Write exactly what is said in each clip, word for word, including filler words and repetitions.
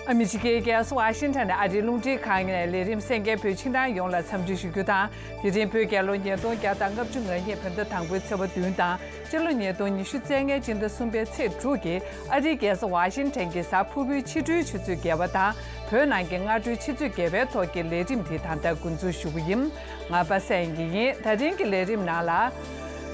ཨ་མི་རི་ཀའི་རྒྱལ་ས་ཝ་ཤིང་ཊོན་ནས་ཨ་རིའི་རླུང་འཕྲིན་ཁང་ནས་ལས་རིམ་གསན་མཁན་བོད་ཕྱི་ནང་ཡོངས་ལ་འཚམས་འདྲི་ཞུ་རྒྱུ་དང་། དེ་རིང་བོད་རྒྱལ་ལོ་ཉིས་སྟོང་བརྒྱ་དང་ལྔ་བཅུ་ང་གཉིས་བོད་ཟླ་དང་པོའི་ཚེས་པ་བདུན་དང་། སྤྱི་ལོ་ཉིས་སྟོང་ཉི་ཤུ་རྩ་ལྔའི་སྤྱི་ཟླ་གསུམ་པའི་ཚེས་དྲུག་གི་ཨ་རིའི་རྒྱལ་ས་ཝ་ཤིང་ཊོན་གྱི་གཟའ་ཕུར་བུའི་ཕྱི་དྲོའི་ཆུ་ཚོད་བརྒྱད་པ་དང་། བོད་ནང་གི་སྔ་དྲོའི་ཆུ་ཚོད་བརྒྱད་པའི་ཐོག་གི་ལས་རིམ་འདི་ད་ལྟ་འགོ་འཛུགས་ཞུ་གི་ཡིན། ང་པ་སངས་སྐྱིད་ཡིན། ད་རིང་གི་ལས་རིམ་ནང་ལ།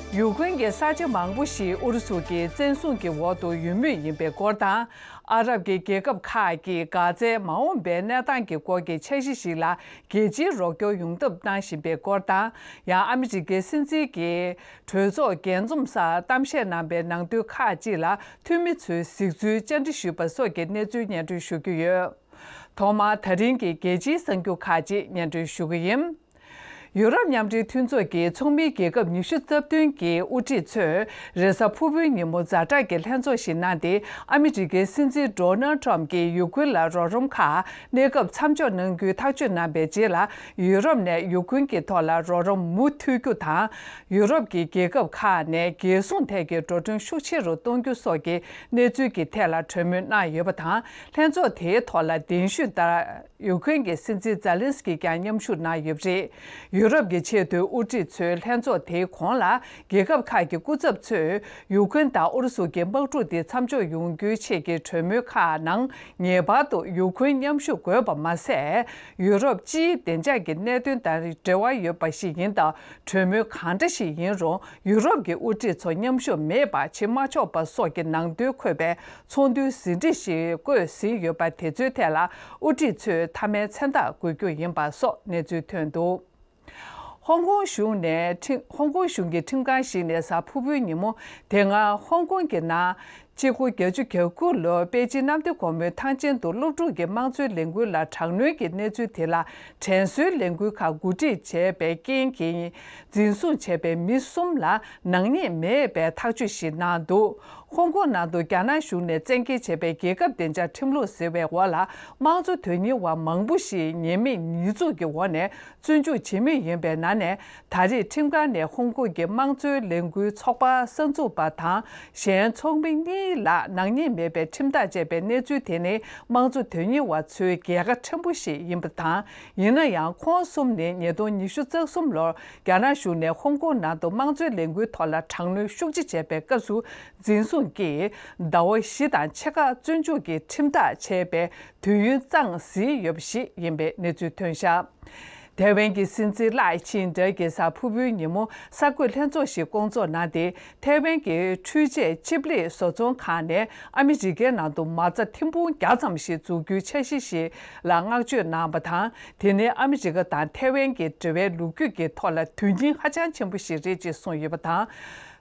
ཡུཀ་རེན་གྱི་ས་ཆ་མང་པོ་ཞིག་ཨུ་རུ་སུ་གྱི་བཙན་བཟུང་གི་འོག་ཏུ་ཡོད་མུས་ཡིན་པའི་སྐོར་དང་། ཨ་རབ་ཀྱི་རྒྱལ་ཁབ་ཁག་གིས་གྷ་ཛའི་མ་འོངས་པའི་གནས་སྟངས་ཀྱི་སྐོར་གྱི་འཆར་གཞི་ཞིག་ལ་རྒྱལ་སྤྱིའི་རོགས་སྐྱོར་ཡོང་ཐབས་གནང་བཞིན་པའི་སྐོར་དང་། ཡང་ཨ་མི་རི་ཀའི་སྲིད་འཛིན་གྱིས་གྲོས་ཚོགས་རྒྱས་འཛོམས་སར་གཏམ་བཤད་གནང་པའི་ནང་དོན་ཁག་ཅིག་ལ་འཐུས་མི་ཚོའི་གཟིགས་ཚུལ་བཅར་འདྲི་ཞུས་པ་སོགས་ཀྱི་གནས་ཚུལ་སྙན་སྒྲོན་ཞུ་རྒྱུ་ཡོད། ཐོག་མར་ད་རིང་གི་རྒྱལ་སྤྱིའི་གསར་འགྱུར་ཁག་ཅིག་སྙན་སྒྲོན་ཞུ་གི་ཡིན། ཡུ་རོབ་མཉམ་འབྲེལ་མཐུན་ཚོགས་ཀྱི་ཚོགས་མིའི་རྒྱལ་ཁབ་ཉི་ཤུ་རྩ་བདུན་གྱི་དབུ་ཁྲིད་ཚོས་རེས་གཟའ་ཕུར་བུའི་ཉིན་མོ་ཛ་དྲག་གི་ལྷན་ཚོགས་ཤིག་གནང་སྟེ། ཨ་མི་རི་ཀའི་སྲིད་འཛིན་ཌོ་ནལ་ཁྲམ་གྱིས་ཡུ་ཀུན་ལ་རོགས་རམ་ཁག་གནས་སྐབས་མཚམས་འཇོག་གནང་རྒྱུའི་ཐག་གཅོད་གནང་བའི་རྗེས་ལ། ཡུ་རོབ་ནས་ཡུ་ཀུན་གྱི་ཐོག་ལ་རོགས་རམ་མུ་མཐུད་རྒྱུ་དང་། ཡུ་རོབ་ཀྱི་རྒྱལ་ཁབ་ཁག་ནས་རྒྱལ་སྲུང་ཐད་ཀྱི་འགྲོ་གྲོན་ཤུགས་ཆེ་རུ་གཏོང་རྒྱུ་སོགས་ཀྱི་གནས་ཚུལ་གྱི་ཐད་ལ་གྲོས་མོལ་གནང་ཡོད་པ་དང་། ལྷན་ཚོགས་དེའི་ཐོག་ལ་གདན་ཞུས་ལྟར། ཡུ་ཀེ་རེན་གྱི་སྲིད་འཛིན་ཛེ་ལན་སི་ཀི་ཀྱང་མཉམ་ཞུགས་གནང་ཡོད་པ་རེད། ཡུ་རོབ་ཀྱི་ཆེས་མཐོའི་དབུ་ཁྲིད་ཚོའི་ལྷན་ཚོགས་དེའི་གོང་ལ། རྒྱལ་ཁབ་ཁག་གི་སྐུ་ཚབ་ཚོས་ཡུ་ཀེ་རེན་དང་ཨུ་རུ་སུ་གྱི་དམག་འཁྲུག་དེ་མཚམས་འཇོག་ཡོང་རྒྱུའི་ཆེད་ཀྱི་གྲོས་མོལ་ཁག་ནང་ངེས་པར་དུ་ཡུ་ཀེ་རེན་མཉམ་ཞུགས་དགོས་པ་མ་ཟད། ཡུ་རོབ་སྤྱིའི་བདེ་འཇགས་ཀྱི་གནད་དོན་དང་འབྲེལ་བ་ཡོད་པ་ཞིག་ཡིན་སྟབས། གྲོས་མོལ་གང་འདྲ་ཞིག་ཡིན་རུང་། ཡུ་རོབ་ཀྱི་དབུ་ཁྲིད་ཚོ་མཉམ་ཞུགས་མེད་པ་བྱེད་མ་ཆོག་པ་སོགས་ཀྱི་ནང་དོན་འཁོད་པའི་ཚོགས་འདུའི་ཟིན་བྲིས་ཤིག་བཀོད་ཟིན་ཡོད་པ་དེ་ཚོའི་ཐད་ལ། དབུ་ཁྲིད་ཚོས་མཐའ་མའི་མཚན་རྟགས་འགོད་རྒྱུ་ཡིན་པ་སོགས་གནས་ཚུལ་ཐོན་འདུག་ཧོང་ཀོང་གཞུང་ནས་ཁྲིམས། ཧོང་ཀོང་གཞུང་གི་ཁྲིམས་ཁང་ཞིག་ནས་གཟའ་ཕུར་བུའི་ཉིན་མོ་དེ་སྔ་ཧོང་ཀོང་གི་ནང་། ཆིག་སྟོང་དགུ་བརྒྱ་བརྒྱད་ཅུ་གྱ་དགུ་ལོར་པེ་ཅིན་གནམ་བདེ་སྒོ་མོའི་ཐང་ཆེན་དུ་སློབ་ཕྲུག་གི་དམངས་གཙོའི་ལས་འགུལ་ལ་དྲག་གནོན་གྱི་གནས་ཚུལ་དེ་ལ་དྲན་གསོའི་ལས་འགུལ་ཁག་གོ་སྒྲིག་བྱས་པའི་རྐྱེན་གྱིས། འཛིན་བཟུང་བྱས་པའི་མི་གསུམ་ལ་ནག་ཉེས་མེད་པའི་ཐག་གཅོད་ཞིག་གནང་འདུག་ཧོང་ཀོང་ནང་དུ་རྒྱ་ནག་གཞུང་ནས་བཙན་འགེལ་བྱས་པའི་རྒྱལ་ཁབ་བདེ་འཇགས་ཁྲིམས་ལུགས་ཟེར་བའི་འོག་ལ། དམངས་གཙོ་དོན་གཉེར་བ་མང་པོ་ཞིག་ཉེས་མེད་ཉེས་འཛུགས་ཀྱི་འོག་ནས། བཙོན་འཇུག་བྱེད་མུས་ཡིན་པའི་ནང་ནས། ད་རེས་ཁྲིམས་ཁང་ནས་ཧོང་ཀོང་གི་དམངས་གཙོའི་ལས་འགུལ་ཚོགས་པ་གསར་འཛུགས་པ་དང་གཞན་ཚོགས་མི་གཉིས་ལ་ནག་ཉེས་མེད་པའི་ཁྲིམས་ཐག་བཅད་པའི་གནས་ཚུལ་དེ་ནི་དམངས་གཙོ་དོན་གཉེར་བ་ཚོའི་རྒྱལ་ཁ་ཕྲན་བུ་ཞིག་ཡིན་པ་དང་། ཡིན་ན་ཡང་ཁོང་གསུམ་ནི་ཉིས་སྟོང་ཉི་ཤུ་རྩ་གསུམ་ལོར་རྒྱ་ནག་གཞུང་ནས་ཧོང་ཀོང་ནང་དུ་དམངས་གཙོའི་ལས་འགུལ་ཐོག་ལ་དྲག་གནོན་ཤུགས་ཆེ་བྱས་པའི་སྐབས་སུ། འཛིན་བཟུང་གིས་ཟླ་བ་བཞི་དང་ཕྱེད་ཀ་བཙོན་འཇུག་གི་ཁྲིམས་ཐག་བཅད་པའི་དུས་ཡུན་གཙང་ཟིན་ཡོད་པ་ཞིག་ཡིན་པའི་གནས་ཚུལ་ཐོན་བཞག་ཐའེ་ཝན་གྱི་སྲིད་འཛིན་ལའེ་ཆིང་ཏེ་གིས་གཟའ་ཕུར་བུའི་ཉིན་མོ་གསར་འགོད་ལྷན་ཚོགས་ཤིག་བསྐོང་ཚོགས་གནང་སྟེ། ཐའེ་ཝན་གྱི་འཕྲུལ་ཆས་ཅིབ་ལི་བཟོ་ཚོང་ཁང་ནས་ཨ་མི་རི་ཀའི་ནང་དུ་མ་རྩ་ཐེར་འབུམ་བརྒྱ་ཙམ་ཞིག་འཛུགས་རྒྱུའི་འཆར་གཞི་ཞིག་ལ་བསྔགས་བརྗོད་གནང་བ་དང་། དེ་ནི་ཨ་མི་རི་ཀ་དང་ཐའེ་ཝན་གྱི་འབྲེལ་བའི་ལོ་རྒྱུས་ཀྱི་ཐོག་ལ་དོན་སྙིང་ཧ་ཅང་ཆེན་པོ་ཞིག་རེད་ཅེས་གསུངས་ཡོད་པ་དང་།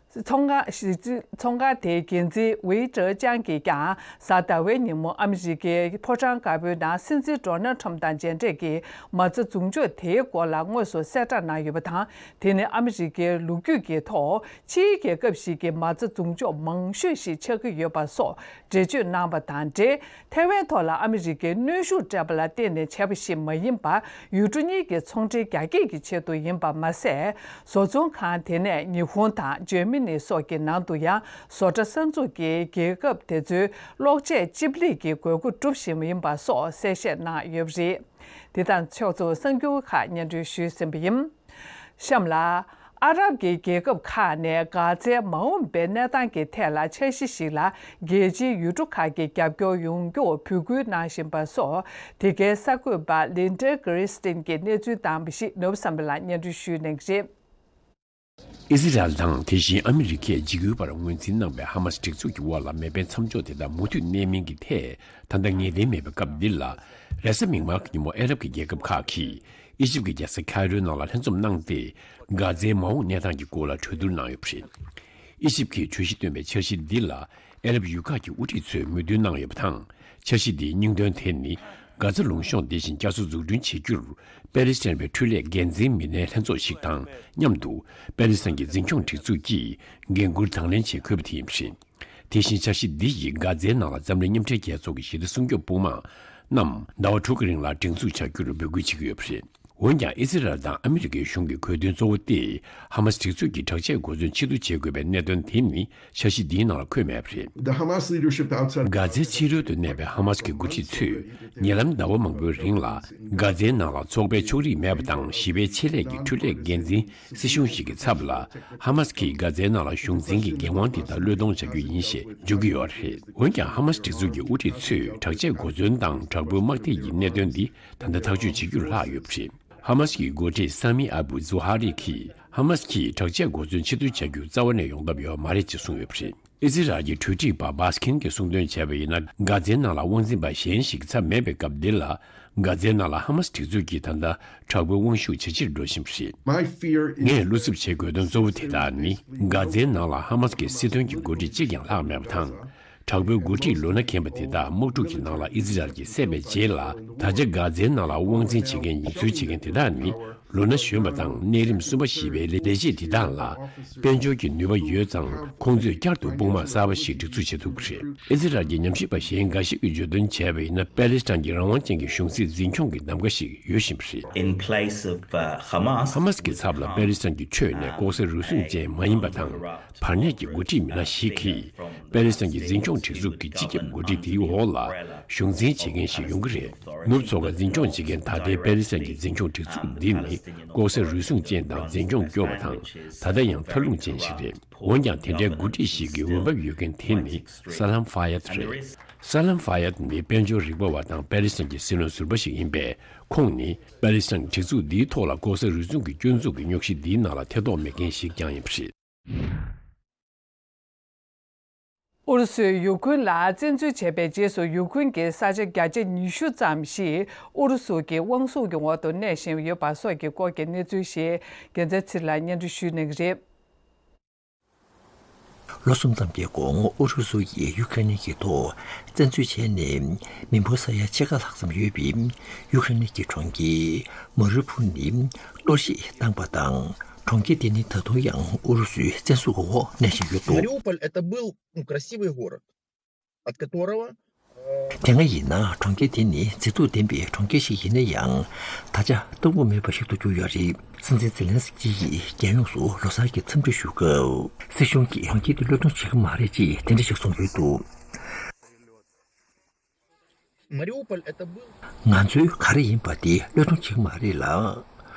ཚོང་ཁང་། ཚོང་ཁང་དེའི་འགན་འཛིན་ཝེ་ཀྲེ་ཅང་གིས་ཀྱང་གཟའ་ཟླ་བའི་ཉིན་མོ་ཨ་མི་རི་ཀའི་ཕོ་བྲང་དཀར་པོའི་ནང་སྲིད་འཛིན་ཌོ་ནལ་ཁྲམ་དང་མཇལ་འཕྲད་ཀྱིས་མ་རྩ་འཛུགས་འཇོག་དེའི་སྐོར་ལ་དངོས་སུ་གསལ་བསྒྲགས་གནང་ཡོད་པ་དང་། དེ་ནི་ཨ་མི་རི་ཀའི་ལོ་རྒྱུས་ཀྱི་ཐོག་ཕྱིའི་རྒྱལ་ཁབ་ཞིག་གི་མ་རྩ་འཛུགས་འཇོག་མང་ཤོས་ཤིག་ཆགས་ཀྱི་ཡོད་པ་སོགས་འགྲེལ་བརྗོད་གནང་བ་དང་འབྲེལ། ཐའེ་ཝན་ཐོག་ལ་ཨ་མི་རི་ཀའི་གནོན་ཤུགས་སྤྲད་པ་ལ་བརྟེན་ནས་བྱས་པ་ཞིག་མ་ཡིན་པར། ཡུལ་གྲུ་གཉིས་ཀྱི་ཚོང་འབྲེལ་རྒྱ་སྐྱེད་ཀྱི་ཆེད་དུ་ཡིན་པ་མ་ཟད། བཟོ་ཚོང་ཁང་དེ་ནས་ཉི་ཧོང་དང་འཇར་མ་ནི་སོགས་ཀྱི་ནང་དུ་ཡང་བཟོ་གྲྭ་གསར་འཛུགས་ཀྱིས་རྒྱལ་ཁབ་དེ་ཚོའི་གློག་ཆས་ཅིབ་ལི་གི་དགོས་མཁོ་སྒྲུབ་བཞིན་ཡིན་པ་སོགས་གསལ་བཤད་གནང་ཡོད་པ་རེད། དེ་དང་ཕྱོགས་མཚུངས་གསར་འགྱུར་ཁག་སྙན་སྒྲོན་ཞུས་ཟིན་པ་ཡིན། གཤམ་ལ། ཨ་རབ་ཀྱི་རྒྱལ་ཁབ་ཁག་ནས་གྷ་ཛའི་མ་འོངས་པའི་གནས་སྟངས་ཀྱི་ཐད་ལ་འཆར་གཞི་ཞིག་ལ་རྒྱལ་སྤྱིའི་ཡུལ་གྲུ་ཁག་གིས་རྒྱབ་སྐྱོར་ཡོང་རྒྱུར་འབོད་སྐུལ་གནང་བཞིན་པ་སོགས། དེ་གའི་གསར་འགོད་པ་ལིན་ཌ་གྷི་རི་སྟིན་གྱིས་གནས་ཚུལ་བཏང་བ་ཞིག་ནོར་བུ་བསམ་འཕེལ་ལགས་སྙན་སྒྲོན་ཞུ་གནང་གི་རེད། ཨི་ཟི་རལ་དང་དེ་བཞིན་ཨ་མི་རི་ཀས་འཇིགས་སྐུལ་པར་ངོས་འཛིན་གནང་བའི་ཧ་མ་སི་སྒྲིག་འཛུགས་ཀྱི་འོག་ལ་མེ་འཕེན་མཚམས་འཇོག་དེ་དག་མུ་མཐུད་གནས་མིན་གྱི་ཐད་ད་ལྟ་ངེས་གཏན་མེད་པའི་སྐབས་འདི་ལ། རེས་གཟའ་མིག་དམར་གྱི་ཉིན་མོ་ཨ་རབ་ཀྱི་རྒྱལ་ཁབ་ཁག་གིས་ཨི་ཇིབ་ཀྱི་རྒྱལ་ས་ཁའི་རོའི་ནང་ལ་ལྷན་འཛོམས་གནང་སྟེ། གྷ་ཛའི་མ་འོངས་གནས་སྟངས་ཀྱི་སྐོར་ལ་གྲོས་བསྡུར་གནང་ཡོད་པ་རེད། ཨི་ཇིབ་ཀྱིས་གྲོས་གཞི་བཏོན་པའི་འཆར་གཞི་འདི་ལ་ཨ་རབ་ཡུལ་ཁག་གི་དབུ་ཁྲིད་ཚོས་མོས་མཐུན་གནང་ཡོད་པ་དང་། འཆར་གཞི་འདིའི་སྙིང་དོན་དེ་ནི། གྷ་ཛ་ལུང་གཤོང་དེ་བཞིན་བསྐྱར་གསོ་འཛུགས་སྐྲུན་བྱེད་རྒྱུར། པེ་ལི་སི་ཐན་པའི་འཕྲུལ་ལས་འགན་འཛིན་མི་སྣའི་ལྷན་ཚོགས་ཤིག་དང་མཉམ་དུ། པེ་ལི་སི་ཐན་གྱི་འཛིན་སྐྱོང་སྒྲིག་འཛུགས་ཀྱིས་འགན་འཁུར་དང་ལེན་བྱེད་དགོས་པ་དེ་ཡིན་པ་རེད། དེ་བཞིན་འཆར་གཞི་འདི་ཡིས་གྷ་ཛའི་ནང་ལ་འཛམ་གླིང་མཉམ་འབྲེལ་རྒྱལ་ཚོགས་ཀྱི་ཞི་བདེ་སྲུང་སྐྱོབ་དཔུང་དམག་རྣམས་ཟླ་བ་དྲུག་གི་རིང་ལ་སྒྲིག་འཛུགས་བྱ་རྒྱུར་འབོད་སྐུལ་བྱེད་ཀྱི་ཡོད་པ་རེད། འོན་ཀྱང་ཨི་ཟི་རལ་དང་ཨ་མི་རི་ཀའི་གཞུང་གི་དགོས་འདུན་གཙོ་བོ་དེ་ཧ་མ་སི་སྒྲིག་འཛུགས་ཀྱི་དྲག་ཆས་གོ་མཚོན་ཕྱིར་བསྡུ་བྱེད་དགོས་པའི་གནད་དོན་དེ་ནི་འཆར་གཞི་འདིའི་ནང་ལ་འཁོད་མེད་པ་རེད། The Hamas leadership outside གྷ་ཛའི་ཕྱི་རོལ་དུ་གནས་པའི་ཧ་མ་སི་གི་འགོ་ཁྲིད་ཚོས་ཉེ་ལམ་ཟླ་བ་མང་པོའི་རིང་ལ་གྷ་ཛའི་ནང་ལ་ཚོགས་པའི་ཕྱོགས་རིས་མེད་པ་དང་ཞི་བའི་ཆེད་ལས་ཀྱི་འཕྲུལ་ལས་འགན་འཛིན་སྲིད་གཞུང་ཞིག་གི་ཚབ་ལ་ཧ་མ་སི་གིས་གྷ་ཛའི་ནང་ལ་གཞུང་འཛིན་གྱི་འགན་དབང་དེ་དག་བློས་གཏོང་བྱ་རྒྱུ་ཡིན་ཞེས་བརྗོད་ཀྱི་ཡོད་རེད། འོན་ཀྱང་ཧ་མ་སི་སྒྲིག་འཛུགས་ཀྱི་དབུ་ཁྲིད་ཚོས་དྲག་ཆས་གོ་མཚོན་དང་དྲག་པོའི་དམག་སྡེ་ཡི་གནད་དོན་འདི་ད་ལྟ་ཐག་གཅོད་བྱེད་རྒྱུར་ལྷག་ཡོད་པ་རེད། ཧ་མ་སི་གི་འགོ་ཁྲིད་ས་མི་ཨ་བུ་ཛུ་ཧ་རི་གིས་ཧ་མ་སི་གིས་དྲག་ཆས་གོ་མཚོན་ཕྱིར་བསྡུ་བྱ་རྒྱུ་རྩ་བ་ནས་ཡོང་ཐབས་ཡོད་མ་རེད་ཅེས་གསུངས་ཡོད་པ་རེད། ཨི་ཟི་རལ་གྱི་གྲོས་སྒྲིག་པ་བྷ་སི་ཁིན་གྱིས་གསུངས་དོན་བྱས་པ་ཡིན་ན། གྷ་ཛའི་ནང་ལ་དབང་འཛིན་པ་གཞན་ཞིག་ཚབ་མེད་པའི་སྐབས་འདི་ལ། གྷ་ཛའི་ནང་ལ་ཧ་མ་སི་སྒྲིག་འཛུགས་ཀྱིས་ད་ལྟ་དྲག་པོའི་དབང་ཤུགས་ཇེ་ཆེར་འགྲོ་བཞིན་པ་རེད། My fear is ངས་བློ་འཚབ་བྱེད་དགོས་དོན་གཙོ་བོ་དེ་དག་ནི། གྷ་ཛའི་ནང་ལ་ཧ་མ་སི་གི་སྲིད་དོན་གྱི་འགོ་ཁྲིད་གཅིག་ཀྱང་ལྷག་མེད་པ་དང་། དྲག་པོའི་འགོ་ཁྲིད་ལོ་ན་རྒན་པ་དེ་དག་དམག་འཁྲུག་གི་ནང་ལ་ཨི་ཟི་རལ་གྱིས་བསད་པའི་རྗེས་ལ། ད་ཆ་གྷ་ཛའི་ནང་ལ་དབང་འཛིན་བྱེད་མཁན་ཡིན་ཚུལ་བྱེད་མཁན་དེ་དག་ནི། ལོ་ན་གཞོན་པ་དང་གནས་རིམ་གསུམ་པ་བཞི་པའི་ལས་བྱེད་འདི་དག་ལ་དཔལ་འབྱོར་གྱི་ནུས་པ་ཡོད་ཙང་། ཁོང་ཚོས་བསྐྱར་དུ་དཔུང་དམག་གསར་པ་ཞིག་སྒྲིག་འཛུགས་བྱེད་ཐུབ་ཀྱི་རེད། ཨི་ཟི་རལ་གྱི་ཉམས་ཞིབ་པ་གཞན་འགའ་ཞིག་གིས་བརྗོད་དོན་བྱས་པ་ཡིན་ན། པེ་ལི་སི་ཐན་གྱི་རང་དབང་ཅན་གྱི་གཞུང་སྲིད་འཛིན་སྐྱོང་གི་གདམ་ག་ཞིག་ཡོད་བཞིན་པ་རེད། In place of, uh, Hamas, ཧ་མ་སི་གི་ཚབ་ལ་པེ་ལི་སི་ཐན་གྱི་ཁྲོད་ནས་ལྐོག་ཟ་རུལ་སུངས་ཅན་མ་ཡིན་པ་དང་། བར་གནས་ཀྱི་འགོ་ཁྲིད་མི་སྣ་ཞིག་གིས་པེ་ལི་སི་ཐན་གྱི་འཛིན་སྐྱོང་སྒྲིག་འཛུགས་ཀྱི་སྤྱི་ཁྱབ་འགོ་ཁྲིད་དེའི་འོག་ལ་གཞུང་འཛིན་བྱེད་མཁན་ཞིག་ཡོང་གི་རེད། ནུབ་ཕྱོགས་ཀྱི་འཛིན་སྐྱོང་བྱེད་མཁན་ད་ལྟའི་པེ་ལི་སི་ཐན་གྱི་འཛིན་སྐྱོང་སྒྲིག་འཛུགས་འདི་ནི་ལྐོག་ཟ་རུལ་སུངས་ཅན་དང་འཛིན་སྐྱོང་སྐྱོ་བ་དང་། ད་ལྟ་ཡང་མཐའ་ལྷུང་ཅན་ཞིག་རེད། འོན་ཀྱང་དེ་འདྲའི་འགོ་ཁྲིད་ཞིག་གི་འོས་འབབ་ཡོད་མཁན་དེ་ནི་སཱ་ལམ་ཧྥ་ཡད་རེད། སཱ་ལམ་ཧྥ་ཡད་ནི་དཔལ་འབྱོར་རིག་པ་བ་དང་པེ་ལི་སི་ཐན་གྱི་སྲིད་བློན་ཟུར་པ་ཞིག་ཡིན་པས། ཁོང་ནི་པེ་ལི་སི་ཐན་སྒྲིག་འཛུགས་འདིའི་ཐོག་ལ་ལྐོག་ཟ་རུལ་སུངས་ཀྱི་སྐྱོན་འཛུགས་ཀྱི་རྙོག་གཞི་འདིའི་ནང་ལ་ཐེ་གཏོགས་མེད་མཁན་ཞིག་ཀྱང་ཡིན་པ་རེད། ཨུ་རུ་སུས་ཡུ་ཁུན་ལ་བཙན་འཛུལ་བྱས་པའི་རྗེས་སུ། ཡུ་ཁུན་གྱི་ས་ཆ་བརྒྱ་ཆ་ཉི་ཤུ་ཙམ་ཞིག་ཨུ་རུ་སུ་གྱི་དབང་བཟུང་གི་འོག་ཏུ་གནས་བཞིན་ཡོད་པ་སོགས་ཀྱི་སྐོར་གྱི་གནས་ཚུལ་ཞིག་རྒྱལ་མཚན་ཚེ་རིང་ལགས་སྙན་སྒྲོན་ཞུ་གནང་གི་རེད། ལོ་གསུམ་ཙམ་གྱི་གོང་ཨུ་རུ་སུ་ཡིས་ཡུ་ཁ་རེན་གྱི་ཐོག་བཙན་འཛུལ་བྱས་ནས་མི་འབོར་ས་ཡ་ཕྱེད་ཀ་ལྷག་ཙམ་ཡོད་པའི་ཡུ་ཁ་རེན་གྱི་གྲོང་ཁྱེར་མ་རི་ཕུ་ནི་གཏོར་བཤིག་བཏང་པ་དང་། གྲོང་ཁྱེར་དེ་ནི་ད་དུང་ཡང་ཨུ་རུ་སུའི་བཙན་བཟུང་གི་འོག་གནས་བཞིན་ཡོད་འདུག Мариуполь это был, ну, красивый город, от которого, э, དེ་སྔ་ཡིན་ན་གྲོང་ཁྱེར་དེ་ནི་མཛེས་སྡུག་ལྡན་པའི་གྲོང་ཁྱེར་ཞིག་ཡིན་ན་ཡང་། ད་ཆ་སྟོང་པ་མེད་པ་ཞིག་ཏུ་གྱུར་ཡོད་རེད། སྲིད་འཛིན་ཛེ་ལན་སི་ཀི་ཡིས་རྒྱལ་ཡོངས་སུ་ལོ་གསར་གྱི་འཚམས་འདྲི་ཞུ་སྐབས། སྲིད་གཞུང་གིས་གྲོང་ཁྱེར་དེ་བློས་གཏོང་བྱེད་ཀྱི་མ་རེད་ཅེས་དེ་འདྲ་ཞིག་གསུངས་ཡོད་འདུག Мариуполь это был ང་ཚོའི་ག་རེ་ཡིན་པ་དེ་བློས་གཏོང་བྱེད་ཀྱི་མ་རེད་ལ།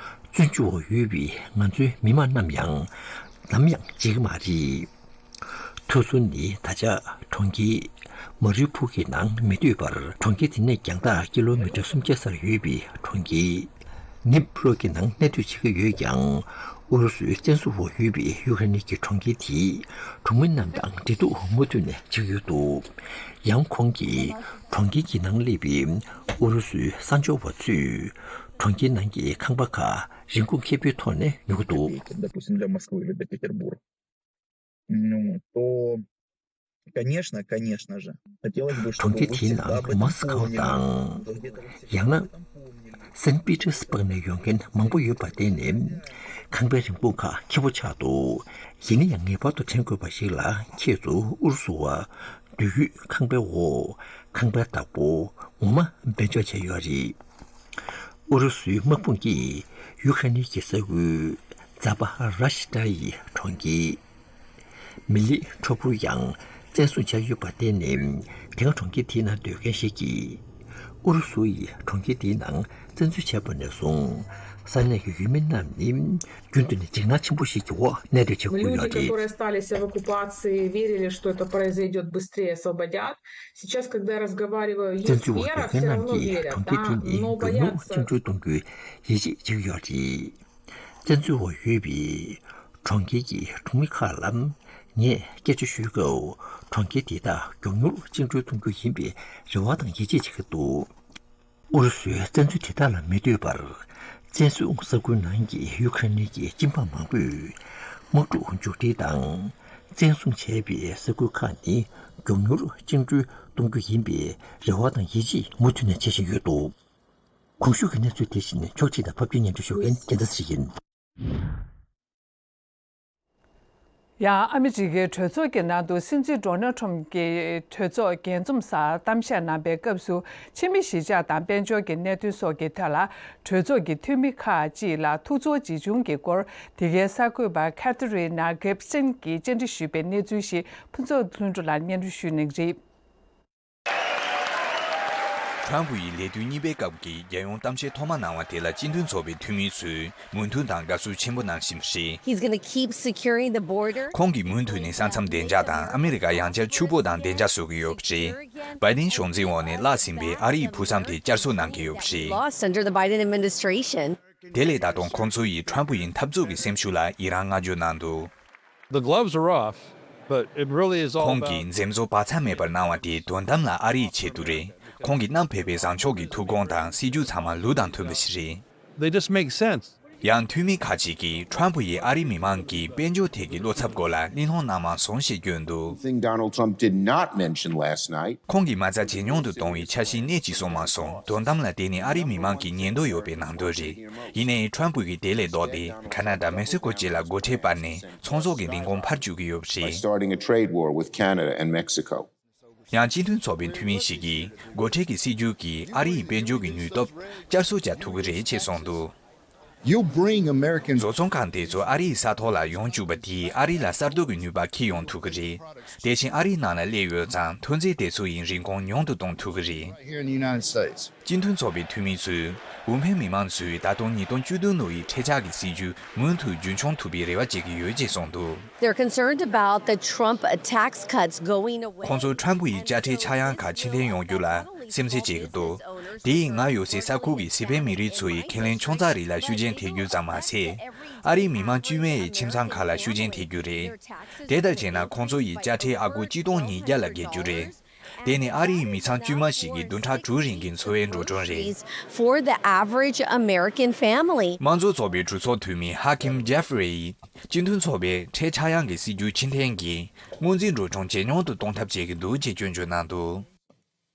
བཙོན་འཇུག་འོག་ཡོད་པའི་ང་ཚོའི་མི་མང་རྣམས་ཡང་ནམ་ཡང་བརྗེད་ཀྱི་མ་རེད། མཐོ་ཚུལ་ནི་ད་ཆ་གྲོང་ཁྱེར་མ་རི་ཕུ་གི་ནང་མི་སྡོད་པར། གྲོང་ཁྱེར་དེ་ནས་རྒྱང་ཐག་ཀི་ལོ་མི་ཊར་སུམ་བརྒྱ་སར་ཡོད་པའི་གྲོང་ཁྱེར་ནིབ་རོ་གི་ནང་གནས་སྡོད་བྱེད་ཀྱི་ཡོད་ཀྱང་། ཨུ་རུ་སུའི་བཙན་བཟུང་འོག་ཡོད་པའི་ཡུ་ཁ་རེན་གྱི་གྲོང་ཁྱེར་དེའི་གྲོང་མི་རྣམས་དང་འབྲེལ་གཏུག་མུ་མཐུད་ནས་བྱེད་ཀྱི་ཡོད་འདུག་ཡང་ཁོང་གིས་གྲོང་ཁྱེར་གྱི་ནང་སླེབས་པའི་ཨུ་རུ་སུའི་གསར་འབྱོར་བ་ཚོས་གྲོང་ཁྱེར་ནང་གི་ཁང་པ་ཁག་རིན་གོང་ཁེ་པོའི་ཐོག་ནས་ཉོ་གི་འདུག Допустим, для Москвы или для Петербурга. Ну, то, конечно, конечно же, хотелось бы, чтобы вы всегда об этом помнили. གྲོང་ཁྱེར་དེའི་ནང་མོ་སི་ཁོ་དང་། ཡང་ན་སན་པི་ཏེར་སི་བྷག་ནས་ཡོང་མཁན་མང་པོ་ཡོད་པར་བརྟེན་ནས། ཁང་པའི་རིན་གོང་ཁག་ཁེ་པོ་ཆགས་འདུག་ཡིན་ན་ཡང་ངེས་པར་དུ་དྲན་དགོས་པ་ཞིག་ལ། ཁྱེད་ཚོ་ཨུ་རུ་སུ་བ་སྡོད་ཡུལ་ཁང་པའི་འོག་ཁང་པའི་བདག་པོ་ངོ་མ་འབེན་འཇོག་བྱས་ཡོད་རེད། ཨུ་རུ་སུའི་དམག་དཔུང་གིས་ཡུ་ཁ་རེན་གྱི་ས་ཁུལ་ཛ་པ་ར་ཤི་ཏྲ་ཡི་གྲོང་ཁྱེར་མི་ལི་ཁྲོ་པུར་ཡང་བཙན་བཟུང་བྱས་ཡོད་པར་བརྟེན་ནས། དེ་སྔ་གྲོང་ཁྱེར་དེའི་ནང་སྡོད་མཁན་ཞིག་གིས། ཨུ་རུ་སུ་ཡིས་གྲོང་ཁྱེར་དེའི་ནང་བཙན་འཛུལ་བྱས་པ་ནས་བཟུང་། ས་གནས་ཀྱི་ཡུལ་མི་རྣམས་ནི་རྒྱུན་དུ་ནས་འཇིགས་སྣང་ཆེན་པོ་ཞིག་གི་འོག་གནས་སྡོད་བྱེད་ཀྱི་ཡོད་རེད། Люди, которые остались в оккупации, верили, что это произойдёт быстрее, освободят. Сейчас, когда разговариваю, есть вера, всё равно верят, да, но боятся. བཙན་འཛུལ་འོག་ཡོད་པའི་གྲོང་ཁྱེར་དེ་ནི་མགྱོགས་མྱུར་བཅིངས་འགྲོལ་གཏོང་རྒྱུའི་ཡིད་ཆེས་བྱེད་ཀྱི་ཡོད་རེད། བཙན་འཛུལ་འོག་ཡོད་པའི་གྲོང་ཁྱེར་གྱི་གྲོང་མི་ཁག་ལ་ངས་སྐད་ཆ་ཞུས་སྐབས། གྲོང་ཁྱེར་དེ་དག་མགྱོགས་མྱུར་བཅིངས་འགྲོལ་གཏོང་རྒྱུ་ཡིན་པའི་རེ་བ་དང་ཡིད་ཆེས་བྱེད་ཀྱི་འདུག་ཨུ་རུ་སུའི་བཙན་འཛུལ་དེ་དག་ལ་མི་ལྟོས་པར། བཙན་བཟུང་ས་ཁུལ་ནང་གི་ཡུ་ཁ་རེན་གྱི་སྤྱི་འབངས་མང་པོས། དམག་འཁྲུག་མཇུག་སྒྲིལ་དང་། བཙན་བཟུང་བྱས་པའི་ས་ཁུལ་ཁག་ནི་མགྱོགས་མྱུར་བཅིངས་འགྲོལ་གཏོང་རྒྱུ་ཡིན་པའི་རེ་བ་དང་ཡིད་ཆེས་མུ་མཐུད་ནས་བྱེད་བཞིན་ཡོད་འདུག་གོང་ཞུས་ཀྱི་གནས་ཚུལ་དེ་བཞིན་ཕྱོགས་སྒྲིག་དང་ཕབ་སྒྱུར་སྙན་སྒྲོན་ཞུ་མཁན་རྒྱལ་མཚན་ཚེ་རིང་ཡིན། ཡང་ཨ་མི་རི་ཀའི་གྲོས་ཚོགས་ཀྱི་ནང་དུ་སྲིད་འཛིན་ཌོ་ནལ་ཁྲོམ་གྱིས་གྲོས་ཚོགས་རྒྱས་འཛོམས་སར་གཏམ་བཤད་གནང་པའི་སྐབས་སུ། ཕྱི་མི་གཞིས་ཆགས་དང་དཔལ་འབྱོར་གྱི་གནད་དོན་སོགས་ཀྱི་ཐད་ལ་གྲོས་ཚོགས་ཀྱི་འཐུས་མི་ཁག་ཅིག་ལ་ཐུགས་ཚོར་ཇི་བྱུང་གི་སྐོར། འདི་གའི་གསར་འགོད་པ་ཁ་ཐི་རི་ན་གྷིབ་སན་གྱིས་བཅར་འདྲི་ཞུས་པའི་གནས་ཚུལ་ཞིག་ཕུན་ཚོགས་ལྷུན་གྲུབ་ལགས་སྙན་སྒྲོན་ཞུ་གནང་གི་རེད། ཁྲམ་ཕུ་ཡིས་ལས་དུས་གཉིས་པའི་སྐབས་ཀྱི་རྒྱལ་ཡོངས་གཏམ་བཤད་ཐོག་མ་གནང་བ་དེ་ལ་སྤྱི་མཐུན་ཚོགས་པའི་འཐུས་མི་ཚོས་མོས་མཐུན་དང་དགའ་བསུ་ཆེན་པོ་གནང་བཞིན་པ་རེད། He's gonna keep securing the border. ཁོང་གིས་མུ་མཐུད་ནས་ས་མཚམས་བདེ་འཇགས་དང་ཨ་མི་རི་ཀ་ཡང་བསྐྱར་ཕྱུག་པོ་དང་བདེ་འཇགས་བཟོ་གི་ཡོད་པ་རེད། བྷའི་ཌེན་གཞུང་འཛིན་འོག་ནས་བརླགས་ཟིན་པའི་ཨ་རིའི་བུ་གསུམ་དེ་བསྐྱར་གསོ་གནང་གི་ཡོད་པ་རེད། Lost under the Biden administration. དེ་ལས་ད་དུང་ཁོང་ཚོ་ཡིས་ཁྲམ་ཕུ་ཡི་འཐབ་རྩོད་ཀྱི་སེམས་ཤུགས་ལ་ཡི་རང་བསྔགས་བརྗོད་གནང་འདུག། The gloves are off, but it really is all ཁོང་གིས་about འཛེམ་བཟོ་བག་ཚ་མེད་པར་གནང་བ་དེ་དོན་དམ་ལ་ཨ་རིའི་ཆེད་དུ་རེད། ཁོང་གིས་བསྣམས་ཕེབས་པའི་བཟང་ཕྱོགས་ཀྱི་ཐུགས་དགོངས་དང་སྲིད་ཇུས་ཚང་མ་ལུགས་དང་མཐུན་པ་ཞིག་རེད། They just make sense. ཡང་འཐུས་མི་ཁག་ཅིག་གིས་ཁྲམ་ཕུ་ཡིས་ཨ་རིའི་མི་མང་གི་དཔལ་འབྱོར་ཐད་ཀྱི་བློ་འཚབ་སྐོར་ལ་གླེང་སློང་གནང་མ་སོང་ཞེས་བསྐྱོན་འདུག། Thing Donald Trump did not mention last night. ཁོང་གིས་མ་རྩ་ཇེ་ཉུང་དུ་གཏོང་བའི་འཆར་གཞི་སྣེ་གཅིག་སོང་མ་སོང་། དོན་དམ་ལ་དེ་ནི་ཨ་རིའི་མི་མང་གི་ཉན་འདོད་ཡོད་པའི་ནང་དོན་རེད། ཡིན་ནའི་ཁྲམ་ཕུ་གིས་དེ་ལས་ལྡོག་སྟེ་ཁ་ན་ཌ་མེག་སི་ཀོ་བཅས་ལ་སྒོ་ཁྲལ་སྤར་ནས་ཚོང་ཟོག་གི་རིན་གོང་འཕར་བཅུག་གི་ཡོད་པ་By རེད། Starting a trade war with Canada and Mexico. ཡང་སྤྱི་མཐུན་ཚོགས་པའི་འཐུས་མི་ཞིག་གིས་སྒོ་ཁྲལ་གྱི་སྲིད་ཇུས་ཀྱིས་ཨ་རིའི་དཔལ་འབྱོར་གྱི་ནུས་སྟོབས་བསྐྱར་གསོ་བྱ་ཐུབ་ཀྱི་རེད་ཅེས་གསུངས་འདུག། You bring American བཟོ་ཚོང་ཁང་དེ་ཚོ་ཨ་རིའི་ས་ཐོག་ལ་ཡོང་བཅུག་པ་དེས་ཨ་རི་ལ་གསར་གཏོད་ཀྱི་ནུས་པ་འཁྱེར་ཡོང་ཐུབ་ཀྱི་རེད། དེ་བཞིན་ཨ་རིའི་ནང་ལ་སླེབས་ཡོད་ཙང་ཐོན་རྫས་དེ་ཚོ་ཡི་རིན་གོང་ཉུང་དུ་གཏོང་ཐུབ་ཀྱི་རེད། Right here in the United States. སྤྱི་མཐུན་ཚོགས་པའི་འཐུས་མི་ཚོས་ཝུ་ཧྥེན་མི་མང་ཚོས་ད་དུང་ཉིས་སྟོང་བཅུ་བདུན་ལོ་ཡི་ཁྲལ་ཆག་གི་སྲིད་ཇུས་མུ་མཐུད་རྒྱུན་འཁྱོངས་ཐུབ་པའི་རེ་བ་བྱེད་ཀྱི་ཡོད་ཅེས་གསུངས་འདུག། They're concerned about the Trump tax cuts going away. ཁོང་ཚོས་ཁྲམ་ཕུ་ཡི་དཔྱ་ཁྲལ་ཆག་ཡང་ཁག་ཕྱིར་འཐེན་ཡོང་རྒྱུ་ལ་སེམས་ཁྲལ་བྱེད་ཀྱི་འདུག། དེས་ང་ཡོད་སའི་ས་ཁུལ་གྱི་སི་པན་མི་རིགས་ཚོ་ཡི་ཁས་ལེན་ཆུང་ཙག་རིགས་ལ་ཤུགས་རྐྱེན་ཐེབས་རྒྱུ་ཙམ་མ་ཟད། ཨ་རིའི་མི་མང་དཀྱུས་མའི་ཁྱིམ་ཚང་ཁག་ལ་ཤུགས་རྐྱེན་ཐེབས་རྒྱུ་རེད། དེ་ལྟར་བྱས་ན་ཁོང་ཚོ་ཡི་དཔྱ་ཁྲལ་ཨ་སྒོར་གཅིག་སྟོང་ཉིས་བརྒྱ་ལ་བརྒལ་རྒྱུ་རེད། དེ་ནི་ཨ་རིའི་མི་ཚང་དཀྱུས་མ་ཞིག་གི་བདུན་ཕྲག་དྲུག་རིང་གི་འཚོ་བའི་འགྲོ་གྲོན་རེད། For the average American family. དམངས་གཙོ་ཚོགས་པའི་གྲོས་ཚོགས་འཐུས་མི་ཧ་ཁིམ་ཇེ་ཧྥི་རི་ཡིས་སྤྱི་མཐུན་ཚོགས་པའི་ཁྲལ་ཆག་ཡང་གི་སྲིད་ཇུས་ཕྱིར་འཐེན་གྱིས་སྔོན་རྩིས་འགྲོ་གྲོན་ཇེ་ཉུང་དུ་གཏོང་ཐབས་བྱེད་ཀྱི་འདུག་ཅེས་སྐྱོན་བརྗོད་གནང་འདུག།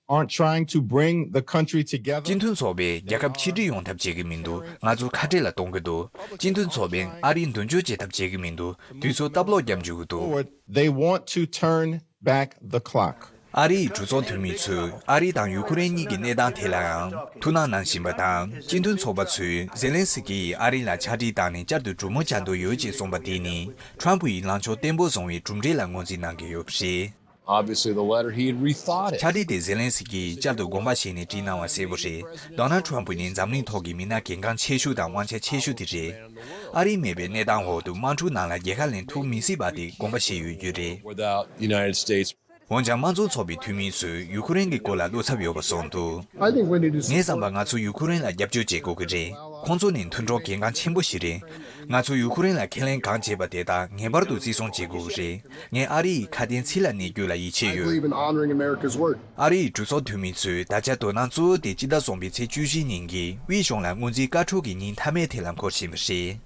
Aren't trying to bring the country together. སྤྱི་མཐུན་ཚོགས་པས་རྒྱལ་ཁབ་ཆིག་སྒྲིལ་ཡོང་ཐབས་བྱེད་ཀྱི་མི་འདུག། ང་ཚོ་ཁ་བྲལ་ལ་གཏོང་གི་འདུག། སྤྱི་མཐུན་ཚོགས་པས་ཨ་རིའི་མདུན་སྐྱོད་བྱེད་ཐབས་བྱེད་ཀྱི་མི་འདུག། དུས་ཚོད་སྟབས་ལོག་བརྒྱབ་འཇུག་གི་འདུག། Forward, they want to turn back the clock. ཨ་རིའི་གྲོས་ཚོགས་འཐུས་མི་ཚོས་ཨ་རི་དང་ཡུ་ཁུ་རེན་གཉིས་ཀྱི་གནས་སྟངས་ཐད་ལའང་ཐུགས་སྣང་གནང་བཞིན་པ་དང་། སྤྱི་མཐུན་ཚོགས་པ་ཚོས་ཛེ་ལན་སི་ཀི་ཡིས་ཨ་རི་ལ་ཕྱག་བྲིས་བཏང་ནས་བསྐྱར་དུ་གྲོས་མོལ་བྱ་འདོད་ཡོད་ཅེས་གསུངས་པ་དེ་ནི་ཁྲམ་ཕུ་ཡི་ལངས་ཕྱོགས་བརྟན་པོ་བཟུང་བའི་གྲུབ་འབྲས་ལ་ངོས་འཛིན་གནང་གི་ཡོད་པ་རེད། Obviously, the letter, he had rethought it. ཕྱག་བྲིས་དེ་ཛེ་ལན་སི་ཀི་ཡིས་བསྐྱར་དུ་དགོངས་པ་བཞེས་ནས་བྲིས་གནང་བ་གསལ་པོ་རེད། ཌོ་ནལ་ཁྲམ་ཕུ་ནི་འཛམ་གླིང་ཐོག་གི་མི་སྣ་གལ་འགངས་ཆེ་ཤོས་དང་དབང་ཆ་ཆེ་ཤོས་དེ་རེད། ཨ་རི་མེད་པའི་གནས་སྟངས་འོག་ཏུ་དམག་འཁྲུག་ནང་ལ་རྒྱལ་ཁ་ལེན་ཐུབ་མི་སྲིད་པ་དེ་དགོངས་པ་བཞེས་ཡོད་རྒྱུ་རེད། Without the United States འོན་ཀྱང་དམངས་གཙོ་ཚོགས་པའི་འཐུས་མི་ཚོས་ཡུ་ཁུ་རེན་གྱི་སྐོར་ལ་བློ་འཚབ་ཡོད་པ་གསུངས་འདུག། I think we need to ངའི་བསམ་པར་ང་ཚོས་ཡུ་ཁུ་རེན་ལ་རྒྱབ་སྐྱོར་བྱེད་དགོས་ཀྱི་རེད། ཁོང་ཚོ་ནི་མཐུན་གྲོགས་གལ་འགངས་ཆེན་པོ་ཞིག་རེད། ང་ཚོས་ཡུ་ཁུ་རེན་ལ་ཁས་ལེན་གང་བྱས་པ་དེ་དག་ངེས་པར་དུ་བརྩི་སྲུང་བྱེད་དགོས་ཀྱི་རེད། ངས་ཨ་རི་ཡི་ཁ་དན་ཚིག་ལ་གནས་རྒྱུ་ལ་ཡིད་ཆེས I ཡོད། Believe in honoring America's word. ཨ་རི་ཡི་གྲོས་ཚོགས་འཐུས་མི་ཚོས་ད་ཆ་དོ་སྣང་གཙོ་བོ་དེ་སྤྱི་ཟླ་གསུམ་པའི་ཚེས་བཅུ་བཞི་ཉིན་གྱི་དབུས་གཞུང་ལ་སྔོན་རྩིས་བཀའ་འཁྲོལ་གྱི་ཉིན་མཐའ་མའི་ཐད་ལ་འཁོར་བཞིན་པ་རེད།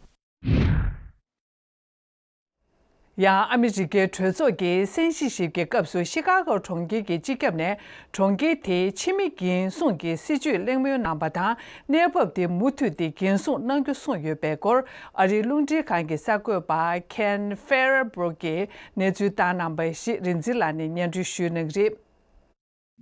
ཡང་ཨ་མི་རི་ཀའི་གྲོས་ཚོགས་ཀྱི་གསན་ཞིབ་ཞིག་གི་སྐབས་སུ་ཤི་ཀ་གོ་གྲོང་ཁྱེར་གྱི་སྤྱི་ཁྱབ་ནས་གྲོང་ཁྱེར་དེའི་ཕྱི་མི་འགན་སྲུང་གི་སྲིད་ཇུས་གླེང་མོལ་གནང་པ་དང་། གནས་བབ་དེ་མུ་མཐུད་དེ་འགན་སྲུང་གནང་རྒྱུ་གསུངས་ཡོད་པའི་སྐོར། ཨ་རིའི་རླུང་འཕྲིན་ཁང་གི་གསར་འགོད་པ་Ken Fairbrook གིས་གནས་ཚུལ་བཏང་གནང་པ་ཞིག་རིག་འཛིན་ལགས་ནས་སྙན་སྒྲོན་ཞུ་གནང་གི་རེད།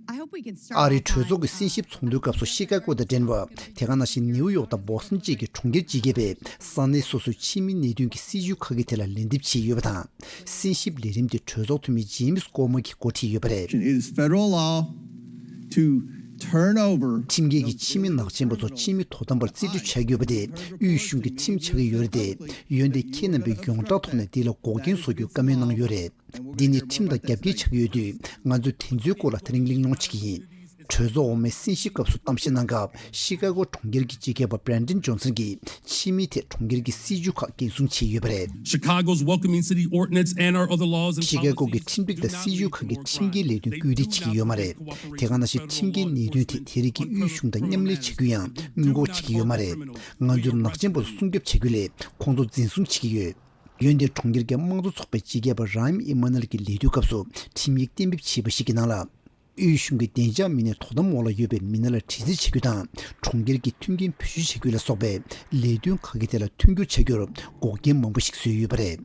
I hope we can start ཨ་རིའི་གྲོས་ཚོགས་ཀྱི་གསན་ཞིབ་ཚོགས་འདུའི་སྐབས་སུ་ཤི་ཀ་གོ་དང་ལྡན་པ། དེ་ག་ནང་བཞིན་ནེའུ་ཡོག་དང་བོ་སི་ཊོན་བཅས་ཀྱི་གྲོང་ཁྱེར་སྤྱི་ཁྱབ་པས་ས་གནས་སོ་སོའི་ཕྱི་མི་གནད་དོན་གྱི་སྲིད་ཇུས་ཁག་གི་ཐད་ལ་ལན་འདེབས་བྱས་ཡོད་པ་དང་། གསན་ཞིབ་ལས་རིམ་དེ་གྲོས་ཚོགས་འཐུས་མི་ཇེམ་སི་ཀོ་མོ་གིས་འགོ་ཁྲིད་ཡོད་པ་རེད། It is federal law to turn over ཁྲིམས་འགལ་གྱིས་ཕྱི་མི་ནག་ཅན་པ་ཚོ་ཕྱི་མི་དོ་དམ་པར་རྩིས་སྤྲོད་བྱ་དགོས་པ་དེ་དབུས་གཞུང་གི་ཁྲིམས་ཆགས་ཀྱི་ཡོད་རེད་དེ། འོན་ཏེ་ཁྱེད་རྣམ་པས་ཡོངས་གྲགས་ཐོག་ནས་འདི་ལ་འགོག་རྐྱེན་བཟོ་རྒྱུའི་བཀའ་མོལ་གནང་ཡོད་རེད། འདི་ནི་ཁྲིམས་དང་རྒྱབ་འགལ་ཆགས་ཀྱི་ཡོད་དུས། ང་ཚོས་དེ་ཚོའི་སྐོར་ལ་དེ་རིང་གླེང་སློང་བྱེད་ཀྱི་ཡིན། གྲོས་ཚོགས་འོག་མའི་གསན་ཞིབ་སྐབས་སུ་གཏམ་བཤད་གནང་སྐབས། ཤི་ཀ་གོ་གྲོང་ཁྱེར་གྱི་སྤྱི་ཁྱབ་པ་Brandon Johnson གྱིས་ཕྱི་མིའི་ཐད་གྲོང་ཁྱེར་གྱི་སྲིད་ཇུས་ཁག་འགན་སྲུང་བྱས་ཡོད་པ་རེད། Chicago's Welcoming City Ordinance and our other laws and ཤི་ཀ་གོ་གི་ཁྲིམས་སྒྲིག་དང་སྲིད་ཇུས་ཁག་གིས་ཁྲིམས་འགལ་ལས་དོན་བཀོད་སྒྲིག་བྱེད་ཀྱི་ཡོད་མ་རེད། དེ་ག་ནང་བཞིན་ཁྲིམས་འགལ་གནད་དོན་དེ་དེ་རིགས་ཀྱི་དབུས་གཞུང་དང་མཉམ་ལས་བྱེད་རྒྱུ་ཡང་སྔོན་འགོག་བྱེད་ཀྱི་ཡོད་མ་རེད། ང་ཚོས་ནག་ཅན་པ་ཚོ་སྲུང་སྐྱོབ་བྱ་རྒྱུ་ལས་ཁོང་ཚོ་འཛིན་བཟུང་བྱེད་ཀྱི་ཡོད། འོན་ཏེ་གྲོང་ཁྱེར་གྱི་དམངས་གཙོ་ཚོགས་པའི་སྤྱི་ཁྱབ་པ་རཱིམ་ཨི་མ་ནུ་ཨེལ་གྱི་ལས་དུས་སྐབས་སུ་ཁྲིམས་ཡིག་གཏན་འབེབས་བྱས་པ་ཞིག་གི་ནང་ལ། དབུས་གཞུང་གི་བདེ་འཇགས་མི་སྣའི་དོ་དམ་འོག་ལ་ཡོད་པའི་མི་སྣ་ལ་དྲི་རྩད་བྱེད་རྒྱུ་དང་། གྲོང་ཁྱེར་གྱི་མཐུན་རྐྱེན་བེད་སྤྱོད་བྱ་རྒྱུ་ལ་སོགས་པའི་ལས་དོན་ཁག་གི་ཐད་ལ་མཐུན་འགྱུར་བྱ་རྒྱུར་འགོག་རྐྱེན་མང་པོ་ཞིག་བཟོས་ཡོད་པ་རེད།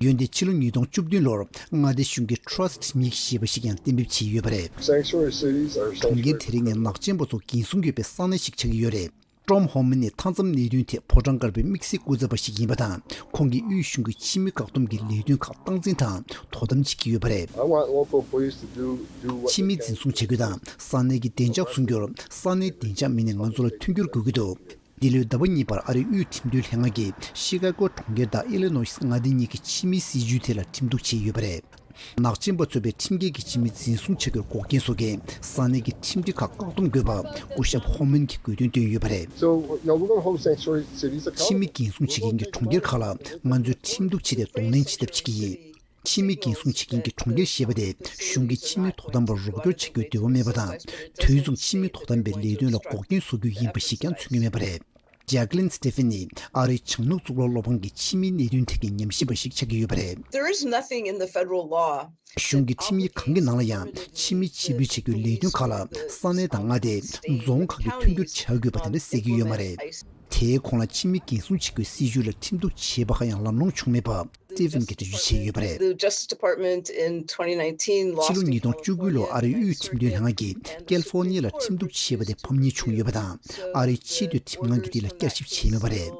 འོན་ཏེ་ཕྱི་ལོ་ཉིས་སྟོང་བཅུ་བདུན་ལོར་མངའ་སྡེ་གཞུང་གིས་Trust Me ཞེས་པ་ཞིག་ཀྱང་གཏན་འབེབས་བྱས་ཡོད་པ་རེད། Sanctuary cities are གྲོང་ཁྱེར་དེ་རིགས་ནི་ནག་ཅན་པ་ཚོ་འགན་སྲུང་ཡོད་པའི་ས་གནས་ཤིག་ཆགས་ཀྱི་ཡོད་རེད། Tom Homan ནི་མཐའ་མཚམས་གནད་དོན་ཐད་ཕོ་བྲང་དཀར་པོའི་དམིགས་བསལ་སྐུ་ཚབ་པ་ཞིག་ཡིན་པ་དང་། ཁོང་གིས་དབུས་གཞུང་གི་ཕྱི་མི་བཀག་སྡོམ་གྱི་ལས་དོན་ཁག་སྟངས་འཛིན་དང་དོ་དམ་བྱེད་ཀྱི་ཡོད་པ་རེད། I want local police to do do what they ཕྱི་མི་can. འཛིན་བཟུང་བྱ་རྒྱུ་དང་ས་གནས་ཀྱི་བདེ་འཇགས་སྲུང་རྒྱུར་ས་གནས་བདེ་འཇགས་མི་སྣས་ང་ཚོ་ལ་མཐུན་འགྱུར་དགོས་ཀྱི་འདུག་འདི་ལོའི་ཟླ་བ་གཉིས་པར་ཨ་རིའི་དབུས་ཁྲིམས་དོན་ལྷན་ཁང་གིས་ཤི་ཀ་གོ་གྲོང་ཁྱེར་དང་ཨི་ལི་ནོ་ཡིས་མངའ་སྡེ་གཉིས་ཀྱི་ཕྱི་མིའི་སྲིད་ཇུས་དེ་ལ་ཁྲིམས་གཏུག་བྱས་ཡོད་པ་རེད། ནག་ཅན་པ་ཚོས་པའི་ཁྲིམས་འགལ་གྱི་ཕྱི་མི་འཛིན་བཟུང་བྱ་རྒྱུར་འགོག་རྐྱེན་བཟོ་མཁན་ས་གནས་ཀྱི་ཁྲིམས་སྒྲིག་ཁག་བཀག་སྡོམ་དགོས་པ་སྐུ་ཞབས་ཧོ་མན་གྱིས་དགོས་འདུན་བཏོན་ཡོད་པ་རེད། So, now we're going to hold sanctuary cities accountable. ཕྱི་མི་འཛིན་བཟུང་བྱེད་མཁན་གྱི་གྲོང་ཁྱེར་ཁག་ལ་ང་ཚོས་ཁྲིམས་གཏུག་བྱས་ཏེ་གདོང་ལེན་བྱེད་ཐབས་བྱེད་ཀྱི་ཡིན། ཕྱི་མི་འཛིན་བཟུང་བྱེད་མཁན་གྱི་གྲོང་ཁྱེར་ཞེས་པ་དེ་གཞུང་གིས་ཕྱི་མི་དོ་དམ་པར་རོགས་སྐྱོར་བྱ་རྒྱུའི་འདོད་པ་མེད་པ་དང་། དུས་མཚུངས་ཕྱི་མི་དོ་དམ་པའི་ལས་དོན་ལ་འགོག་རྐྱེན་བཟོ་རྒྱུ་ཡིན་པ་ཞིག་ཀྱང་མཚོན་གྱི་མེད་པ་རེད། Jacqueline Stephen ནི་ཨ་རིའི་བྱང་ནུབ་གཙུག་ལག་སློབ་ཁང་གི་ཕྱི་མིའི་གནད་དོན་ཐད་ཀྱི་ཉམས་ཞིབ་པ་ཞིག་ཆགས་ཀྱི་ཡོད་པ་རེད། There is nothing in the federal law གཞུང་གི་ཁྲིམས་ཡིག་གང་གི་ནང་ལ་ཡང་ཕྱི་མི་ཕྱིར་འབུད་བྱ་རྒྱུའི་ལས་དོན་ཁག་ལ་ས་གནས་དང་མངའ་སྡེ། རྫོང་ཁག་གིས་མཐུན་འགྱུར་བྱ་དགོས་པ་དེ་འདྲ་གསལ་གྱི་ཡོད་མ་རེད། དེའི་གོང་ལ་ཕྱི་མི་འཛིན་བཟུང་བྱེད་དགོས་སྲིད་ཇུས་ལ་ཁྲིམས་གཏུག་བྱས་པ་ཧ་ཡང་ལམ་ལྷོང་བྱུང་མེད་པ་Stephen གྱིས་འགྲེལ་བརྗོད་བྱས་ཡོད་པ་རེད། The Justice Department in twenty nineteen ཕྱི་ལོ་lost ཉིས་སྟོང་བཅུ་དགུ་ལོར་ཨ་རིའི་དབུས་ཁྲིམས་དོན་ལྷན་ཁང་གིས་ཀལ་ཧྥོ་ནི་ཡ་ལ་ཁྲིམས་གཏུག་བྱས་པ་དེ་ཕམ་ཉེས་བྱུང་ཡོད་པ་དང་། ཨ་རིའི་ཆེས་མཐོའི་ཁྲིམས་ཁང་གིས་དེ་ལ་བསྐྱར་ཞིབ་བྱས་མེད་པ་རེད།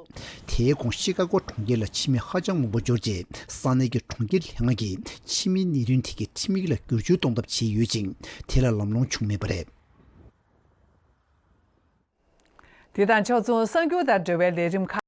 དེའི་གོང་ཤི་ཀ་གོ་གྲོང་ཁྱེར་ལ་ཕྱི་མི་ཧ་ཅང་མང་པོ་འབྱོར་རྗེས་ས་གནས་ཀྱི་གྲོང་ཁྱེར་ལྷན་ཁང་གིས་ཕྱི་མིའི་གནད་དོན་ཐད་ཀྱི་ཁྲིམས་ཡིག་ལ་བསྒྱུར་བཅོས་གཏོང་ཐབས་བྱས་ཡོད་ཅིང་། དེ་ལ་ལམ་ལྷོང་བྱུང་མེད་པ་རེད། དེ་དང་ཕྱོགས་མཚུངས་གསར་འགྱུར་དང་འབྲེལ་བའི་ལས་རིམ་ཁག